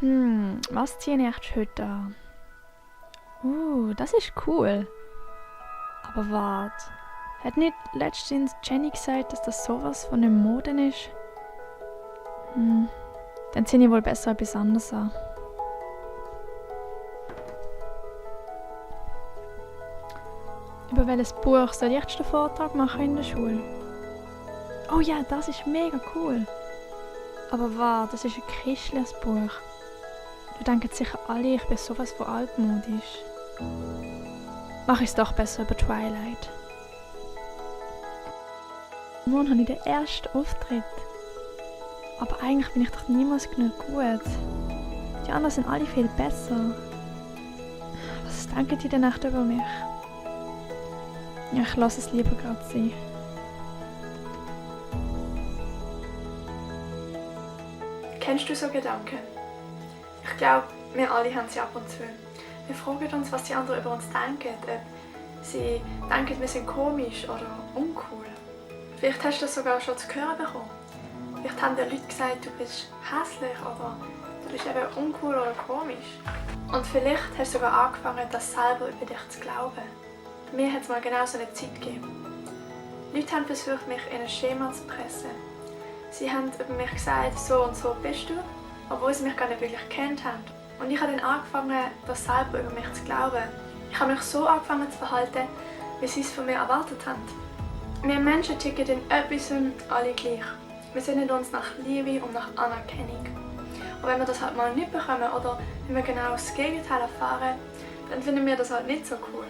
Was ziehe ich echt heute an? Das ist cool. Aber warte, hat nicht letztens Jenny gesagt, dass das sowas von der Mode ist? Dann ziehe ich wohl besser etwas anderes an. Über welches Buch soll ich jetzt den Vortrag machen in der Schule? Oh ja, das ist mega cool. Aber warte, das ist ein christliches Buch. Da denken sicher alle, ich bin sowas von altmodisch. Mach ich es doch besser über Twilight. Morgen habe ich den ersten Auftritt. Aber eigentlich bin ich doch niemals genug gut. Die anderen sind alle viel besser. Was denken die denn echt über mich? Ja, ich lasse es lieber gerade sein. Kennst du so Gedanken? Ich glaube, wir alle haben sie ab und zu. Wir fragen uns, was die anderen über uns denken, ob sie denken, wir sind komisch oder uncool. Vielleicht hast du das sogar schon zu hören bekommen. Vielleicht haben dir Leute gesagt, du bist hässlich oder du bist eben uncool oder komisch. Und vielleicht hast du sogar angefangen, das selber über dich zu glauben. Mir hat es mal genau so eine Zeit gegeben. Leute haben versucht, mich in ein Schema zu pressen. Sie haben über mich gesagt, so und so bist du, obwohl sie mich gar nicht wirklich kennt haben. Und ich habe dann angefangen, das selber über mich zu glauben. Ich habe mich so angefangen zu verhalten, wie sie es von mir erwartet haben. Wir Menschen ticken in etwas alle gleich. Wir sehnen uns nach Liebe und nach Anerkennung. Und wenn wir das halt mal nicht bekommen oder wenn wir genau das Gegenteil erfahren, dann finden wir das halt nicht so cool.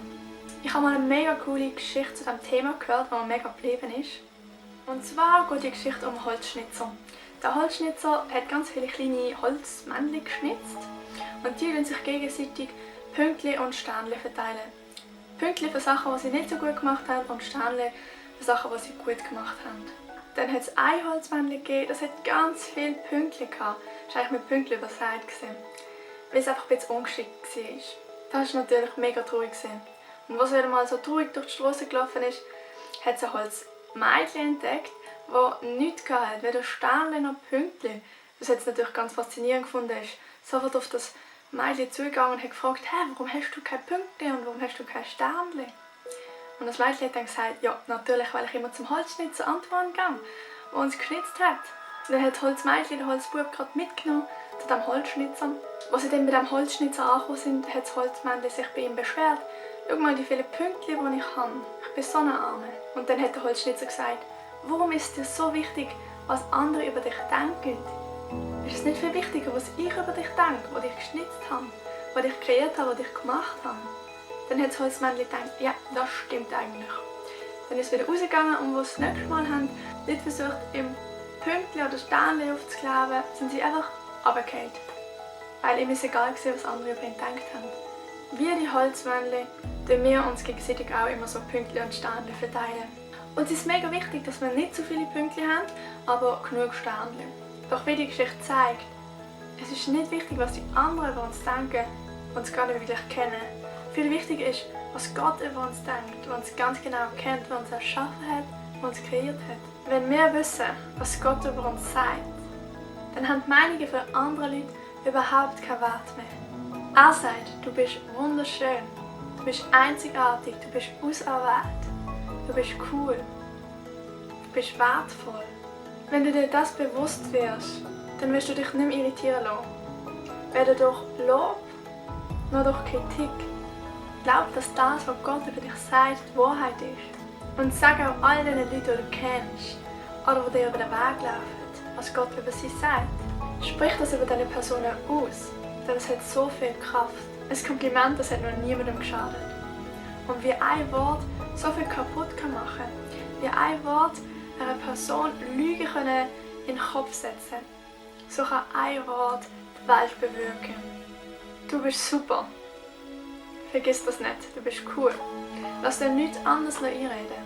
Ich habe mal eine mega coole Geschichte zu diesem Thema gehört, die mir mega geblieben ist. Und zwar geht die Geschichte um einen Holzschnitzer. Der Holzschnitzer hat ganz viele kleine Holzmännchen geschnitzt und die sich gegenseitig Pünktchen und Sternchen verteilen. Pünktchen für Sachen, die sie nicht so gut gemacht haben und Sternchen für Sachen, die sie gut gemacht haben. Dann hat es ein Holzmännchen gegeben, das hat ganz viele Pünktchen gehabt. Das war eigentlich mit Pünktchen übersät, weil es einfach ein bisschen ungeschickt war. Das war natürlich mega traurig. Und als er mal so traurig durch die Straße gelaufen ist, hat es ein Holzmädchen entdeckt, das nichts hatte, weder Sternchen noch Pünktchen. Das hat es natürlich ganz faszinierend gefunden. Er ist sofort auf das Mädchen zugegangen und hat gefragt, hey, warum hast du keine Pünktchen und warum hast du keine Sternchen? Und das Mädchen hat dann gesagt, ja, natürlich, weil ich immer zum Holzschnitzer antworten gehe, der uns geschnitzt hat. Und dann hat das Holzmädchen den Holzbub gerade mitgenommen zu diesem Holzschnitzer. Als sie dann bei diesem Holzschnitzer angekommen sind, hat das Holzmännchen sich bei ihm beschwert. Schau mal, die vielen Pünktchen, die ich habe. Ich bin so eine Arme. Und dann hat der Holzschnitzer gesagt, warum ist es dir so wichtig, was andere über dich denken? Ist es nicht viel wichtiger, was ich über dich denke, was ich geschnitzt habe, was ich kreiert habe, was ich gemacht habe? Dann hat das Holzmännchen gedacht, ja, das stimmt eigentlich. Dann ist es wieder rausgegangen und als sie das nächste Mal haben, nicht versucht, im Pünktchen oder Sternchen aufzukleben, sind sie einfach runtergefallen. Weil ihm egal war, was andere über ihn gedacht haben. Wie die Holzmännchen tun wir uns gegenseitig auch immer so Pünktchen und Sternchen verteilen. Und es ist mega wichtig, dass wir nicht so viele Pünktchen haben, aber genug Sternchen. Doch wie die Geschichte zeigt, es ist nicht wichtig, was die anderen über uns denken, die uns gar nicht wirklich kennen. Viel wichtiger ist, was Gott über uns denkt, der uns ganz genau kennt, der uns erschaffen hat, der uns kreiert hat. Wenn wir wissen, was Gott über uns sagt, dann haben die Meinungen von anderen Leuten überhaupt keinen Wert mehr. Er sagt, du bist wunderschön, du bist einzigartig, du bist auserwählt, du bist cool, du bist wertvoll. Wenn du dir das bewusst wirst, dann wirst du dich nicht mehr irritieren lassen. Weder durch Lob noch durch Kritik. Glaub, dass das, was Gott über dich sagt, die Wahrheit ist. Und sag auch all den Leuten, die du kennst oder die dir über den Weg laufen, was Gott über sie sagt. Sprich das über diese Personen aus, denn es hat so viel Kraft. Ein Kompliment, das hat noch niemandem geschadet. Und wie ein Wort so viel kaputt kann machen, wie ein Wort einer Person Lügen können in den Kopf setzen, so kann ein Wort die Welt bewirken. Du bist super. Vergiss das nicht, du bist cool. Lass dir nichts anderes einreden.